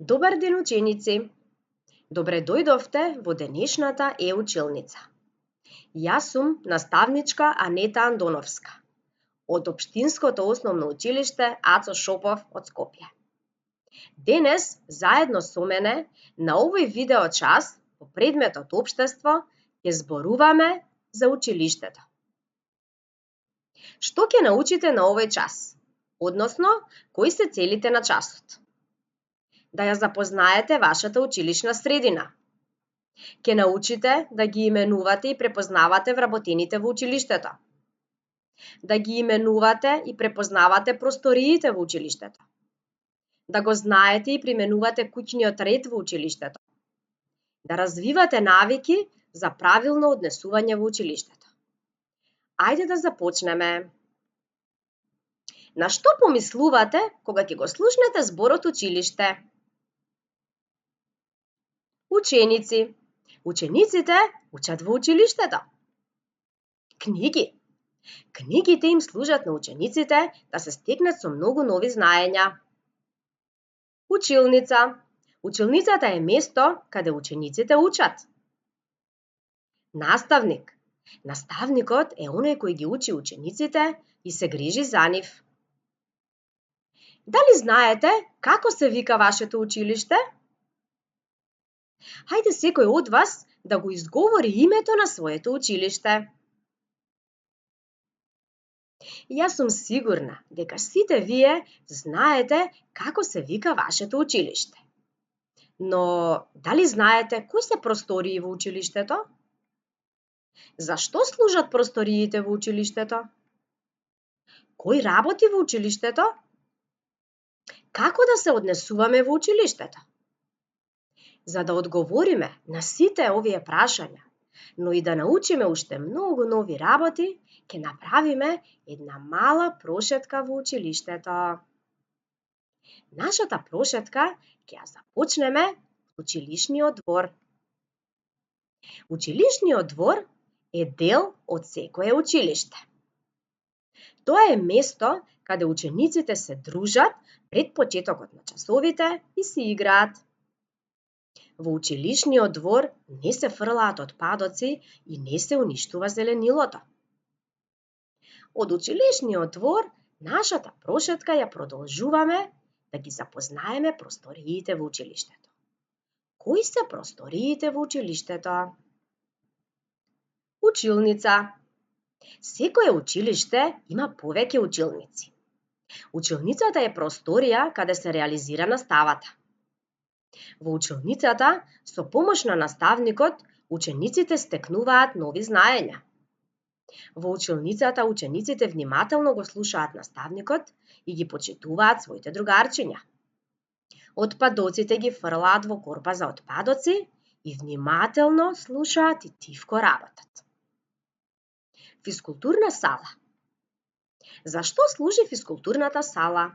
Добар ден, ученици! Добре дојдовте во денешната училница. Јас сум наставничка Анета Андоновска од Општинското основно училиште Ацо Шопов од Скопје. Денес, заедно со мене, на овој видео час по предметот Општество ќе зборуваме за училиштето. Што ќе научите на овој час? Односно, кои се целите на часот? Да ја запознаете вашата училишна средина. Ќе научите да ги именувате и препознавате вработените во училиштето. Да ги именувате и препознавате просториите во училиштето. Да го знаете и применувате куќниот ред во училиштето. Да развивате навики за правилно однесување во училиштето. Ајде да започнеме. На што помислувате кога ќе го слушнете зборот училиште? Ученици. Учениците учат во училиштето. Книги. Книгите им служат на учениците да се стекнат со многу нови знаења. Училница. Училницата е место каде учениците учат. Наставник. Наставникот е оној кој ги учи учениците и се грижи за нив. Дали знаете како се вика вашето училиште? Хајде секој од вас да го изговори името на своето училиште. Јас сум сигурна дека сите вие знаете како се вика вашето училиште. Но дали знаете кои се простории во училиштето? Зашто служат просториите во училиштето? Кој работи во училиштето? Како да се однесуваме во училиштето? За да одговориме на сите овие прашања, но и да научиме уште многу нови работи, ќе направиме една мала прошетка во училиштето. Нашата прошетка ќе ја започнеме од училишниот двор. Училишниот двор е дел од секое училиште. Тоа е место каде учениците се дружат пред почетокот на часовите и си играат. Во училишниот двор не се фрлаат отпадоци и не се уништува зеленилото. Од училишниот двор нашата прошетка ја продолжуваме да ги запознаеме просториите во училиштето. Кои се просториите во училиштето? Училница. Секое училиште има повеќе училници. Училницата е просторија каде се реализира наставата. Во училницата, со помош на наставникот, учениците стекнуваат нови знаења. Во училницата, учениците внимателно го слушаат наставникот и ги почитуваат своите другарчиња. Отпадоците ги фрлаат во корпа за отпадоци и внимателно слушаат и тивко работат. Физкултурна сала. Зашто служи физкултурната сала?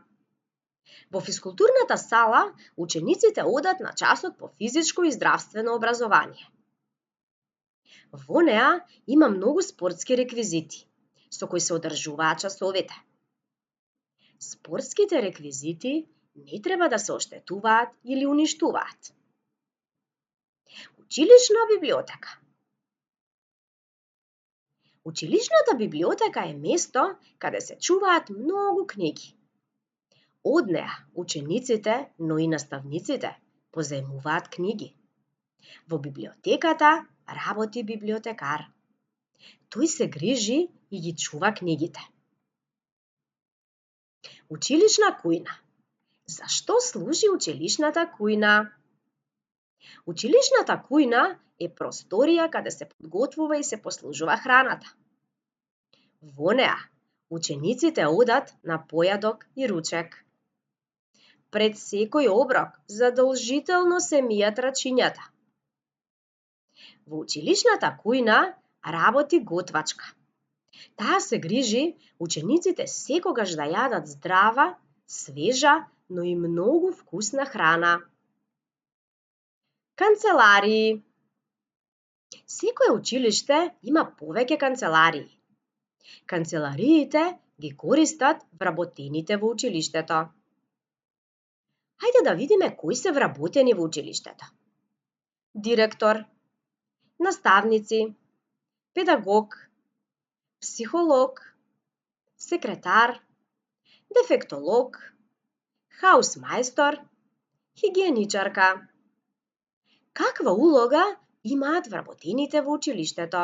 Во физкултурната сала учениците одат на часот по физичко и здравствено образование. Во неа има многу спортски реквизити, со кои се одржуваат часовите. Спортските реквизити не треба да се оштетуваат или уништуваат. Училишна библиотека. Училишната библиотека е место каде се чуваат многу книги. Од неа учениците, но и наставниците позаимуваат книги. Во библиотеката работи библиотекар. Тој се грижи и ги чува книгите. Училишна кујна. Зашто служи училишната кујна? Училишната кујна е просторија каде се подготвува и се послужува храната. Во неа учениците одат на појадок и ручек. Пред секој оброк задолжително се мијат рачињата. Во училишната кујна работи готвачка. Таа се грижи учениците секогаш да јадат здрава, свежа, но и многу вкусна храна. Канцеларии. Секое училиште има повеќе канцеларии. Канцелариите ги користат вработените во училиштето. Ајде да видиме кои се вработени во училиштето. Директор, наставници, педагог, психолог, секретар, дефектолог, хаусмајстор, хигиеничарка. Каква улога имаат вработените во училиштето?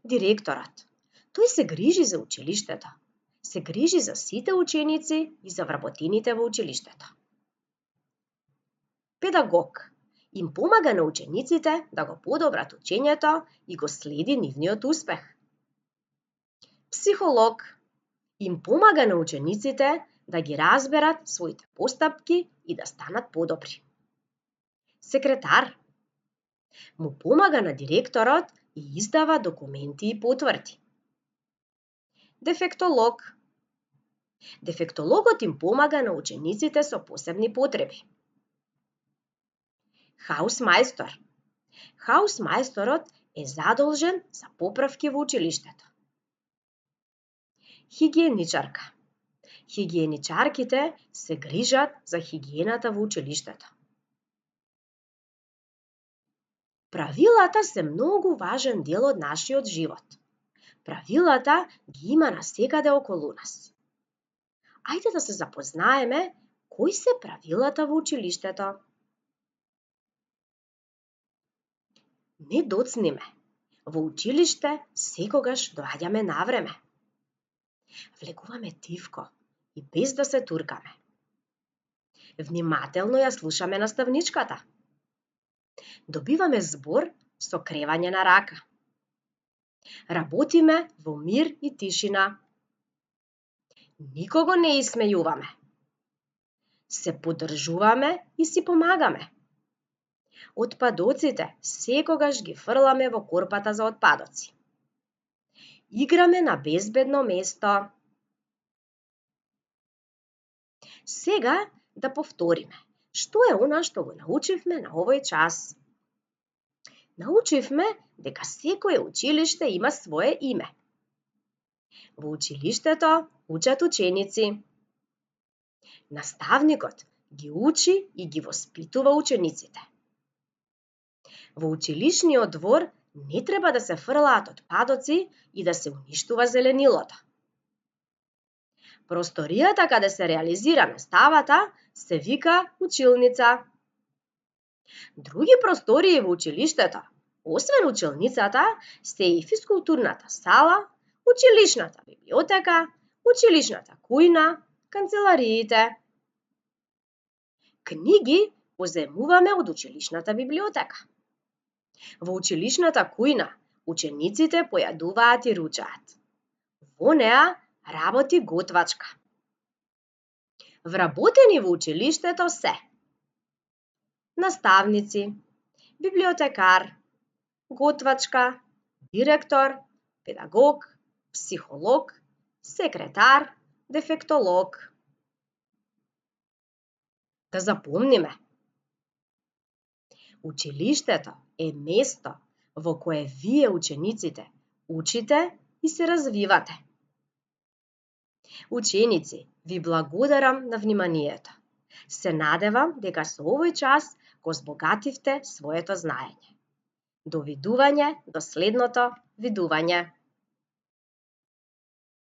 Директорот. Тој се грижи за училиштето. Се грижи за сите ученици и за вработените во училиштето. Педагог. Им помага на учениците да го подобрат учењето и го следи нивниот успех. Психолог. Им помага на учениците да ги разберат своите постапки и да станат подобри. Секретар. Му помага на директорот и издава документи и потврди. Дефектолог. Дефектологот им помага на учениците со посебни потреби. Хаусмајстор. Хаусмајсторот е задолжен за поправки во училиштето. Хигиеничарка. Хигиеничарките се грижат за хигиената во училиштето. Правилата се многу важен дел од нашиот живот. Правилата ги има насекаде околу нас. Ајде да се запознаеме кои се правилата во училиштето. Не доцниме. Во училиште секогаш доаѓаме навреме. Влегуваме тивко и без да се туркаме. Внимателно ја слушаме наставничката. Добиваме збор со кревање на рака. Работиме во мир и тишина. Никого не исмејуваме. Се поддржуваме и си помагаме. Отпадоците секогаш ги фрламе во корпата за отпадоци. Играме на безбедно место. Сега да повториме. Што е она што го научивме на овој час? Научивме дека секое училиште има свое име. Во училиштето учат ученици. Наставникот ги учи и ги воспитува учениците. Во училишниот двор не треба да се фрлаат отпадоци и да се уништува зеленилото. Просторијата каде се реализира наставата се вика училница. Други простории во училиштето, освен училницата, се и физкултурната сала, училишната библиотека, училишната кујна, канцелариите. Книги позајмуваме од училишната библиотека. Во училишната кујна учениците појадуваат и ручаат. Во неа работи готвачка. Вработени во училиштето се наставници, библиотекар, готвачка, директор, педагог, психолог, секретар, дефектолог. Да запомниме. Училиштето е место во кое вие учениците учите и се развивате. Ученици, ви благодарам на вниманието. Се надевам дека со овој час го збогативте своето знаење. До видување, до следното видување.